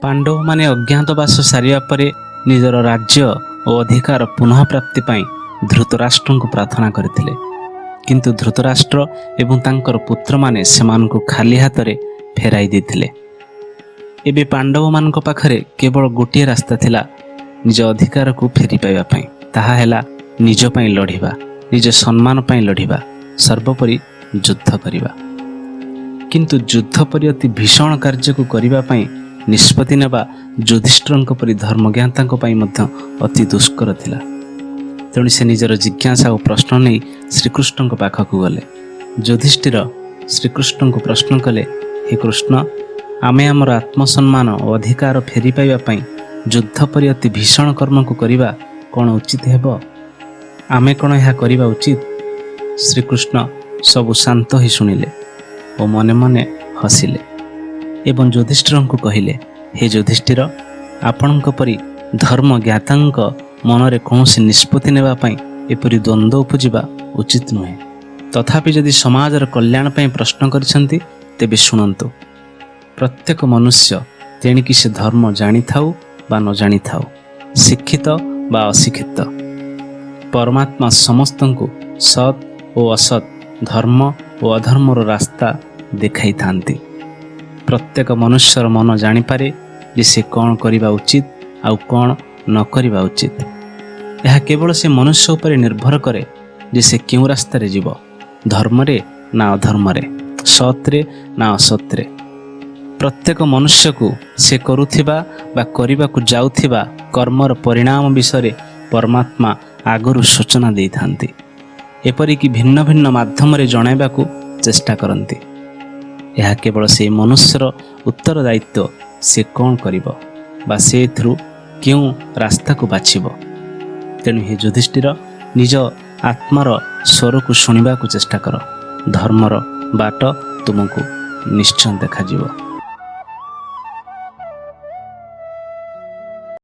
ପାଣ୍ଡବମାନେ ଅଜ୍ଞାତବାସ ସାରିବା ପରେ ନିଜର ରାଜ୍ୟ ଓ ଅଧିକାର ପୁନଃ ପ୍ରାପ୍ତି ପାଇଁ ଧୃତରାଷ୍ଟ୍ରଙ୍କୁ ପ୍ରାର୍ଥନା କରିଥିଲେ। କିନ୍ତୁ ଧୃତରାଷ୍ଟ୍ର ଏବଂ ତାଙ୍କର ପୁତ୍ରମାନେ ସେମାନଙ୍କୁ ଖାଲି ହାତରେ ଫେରାଇ ଦେଇଥିଲେ। ଏବେ ପାଣ୍ଡବମାନଙ୍କ ପାଖରେ କେବଳ ଗୋଟିଏ ରାସ୍ତା ଥିଲା ନିଜ ଅଧିକାରକୁ ଫେରି ପାଇବା ପାଇଁ। ତାହା ହେଲା ନିଜ ପାଇଁ ଲଢ଼ିବା, ନିଜ ସମ୍ମାନ ପାଇଁ ଲଢ଼ିବା, ସର୍ବୋପରି ଯୁଦ୍ଧ କରିବା। କିନ୍ତୁ ଯୁଦ୍ଧ ପରି ଅତି ଭୀଷଣ କାର୍ଯ୍ୟକୁ କରିବା ପାଇଁ ନିଷ୍ପତ୍ତି ନେବା ଯୁଧିଷ୍ଠିରଙ୍କ ପରି ଧର୍ମଜ୍ଞାତାଙ୍କ ପାଇଁ ମଧ୍ୟ ଅତି ଦୁଷ୍କର ଥିଲା। ତେଣୁ ସେ ନିଜର ଜିଜ୍ଞାସା ଓ ପ୍ରଶ୍ନ ନେଇ ଶ୍ରୀକୃଷ୍ଣଙ୍କ ପାଖକୁ ଗଲେ। ଯୁଧିଷ୍ଠିର ଶ୍ରୀକୃଷ୍ଣଙ୍କୁ ପ୍ରଶ୍ନ କଲେ, "ହେ କୃଷ୍ଣ, ଆମେ ଆମର ଆତ୍ମସମ୍ମାନ ଓ ଅଧିକାର ଫେରି ପାଇବା ପାଇଁ ଯୁଦ୍ଧ ପରି ଅତି ଭୀଷଣ କର୍ମକୁ କରିବା କ'ଣ ଉଚିତ ହେବ? ଆମେ କ'ଣ ଏହା କରିବା ଉଚିତ?" ଶ୍ରୀକୃଷ୍ଣ ସବୁ ଶାନ୍ତ ହୋଇ ଶୁଣିଲେ ଓ ମନେ ମନେ ହସିଲେ ଏବଂ ଯୁଧିଷ୍ଠିରଙ୍କୁ କହିଲେ, "ହେ ଯୁଧିଷ୍ଠିର, ଆପଣଙ୍କ ପରି ଧର୍ମଜ୍ଞାତାଙ୍କ ମନରେ କୌଣସି ନିଷ୍ପତ୍ତି ନେବା ପାଇଁ ଏପରି ଦ୍ୱନ୍ଦ୍ୱ ଉପୁଜିବା ଉଚିତ ନୁହେଁ। ତଥାପି ଯଦି ସମାଜର କଲ୍ୟାଣ ପାଇଁ ପ୍ରଶ୍ନ କରିଛନ୍ତି, ତେବେ ଶୁଣନ୍ତୁ। ପ୍ରତ୍ୟେକ ମନୁଷ୍ୟ, ତେଣିକି ସେ ଧର୍ମ ଜାଣିଥାଉ ବା ନ ଜାଣିଥାଉ, ଶିକ୍ଷିତ ବା ଅଶିକ୍ଷିତ, ପରମାତ୍ମା ସମସ୍ତଙ୍କୁ ସତ୍ ଓ ଅସତ୍, ଧର୍ମ ଓ ଅଧର୍ମର ରାସ୍ତା ଦେଖାଇଥାନ୍ତି। ପ୍ରତ୍ୟେକ ମନୁଷ୍ୟର ମନ ଜାଣିପାରେ ଯେ ସେ କ'ଣ କରିବା ଉଚିତ ଆଉ କ'ଣ ନ କରିବା ଉଚିତ। ଏହା କେବଳ ସେ ମନୁଷ୍ୟ ଉପରେ ନିର୍ଭର କରେ ଯେ ସେ କେଉଁ ରାସ୍ତାରେ ଯିବ, ଧର୍ମରେ ନା ଅଧର୍ମରେ, ସତ୍ରେ ନା ଅସତ୍ରେ। ପ୍ରତ୍ୟେକ ମନୁଷ୍ୟକୁ ସେ କରୁଥିବା ବା କରିବାକୁ ଯାଉଥିବା କର୍ମର ପରିଣାମ ବିଷୟରେ ପରମାତ୍ମା ଆଗରୁ ସୂଚନା ଦେଇଥାନ୍ତି, ଏପରିକି ଭିନ୍ନ ଭିନ୍ନ ମାଧ୍ୟମରେ ଜଣାଇବାକୁ ଚେଷ୍ଟା କରନ୍ତି। ଏହା କେବଳ ସେଇ ମନୁଷ୍ୟର ଉତ୍ତରଦାୟିତ୍ୱ, ସେ କ'ଣ କରିବ ବା ସେ ଏଥିରୁ କେଉଁ ରାସ୍ତାକୁ ବାଛିବ। ତେଣୁ ହେ ଯୁଧିଷ୍ଠିର, ନିଜ ଆତ୍ମାର ସ୍ୱରକୁ ଶୁଣିବାକୁ ଚେଷ୍ଟା କର। ଧର୍ମର ବାଟ ତୁମକୁ ନିଶ୍ଚୟ ଦେଖାଯିବ।"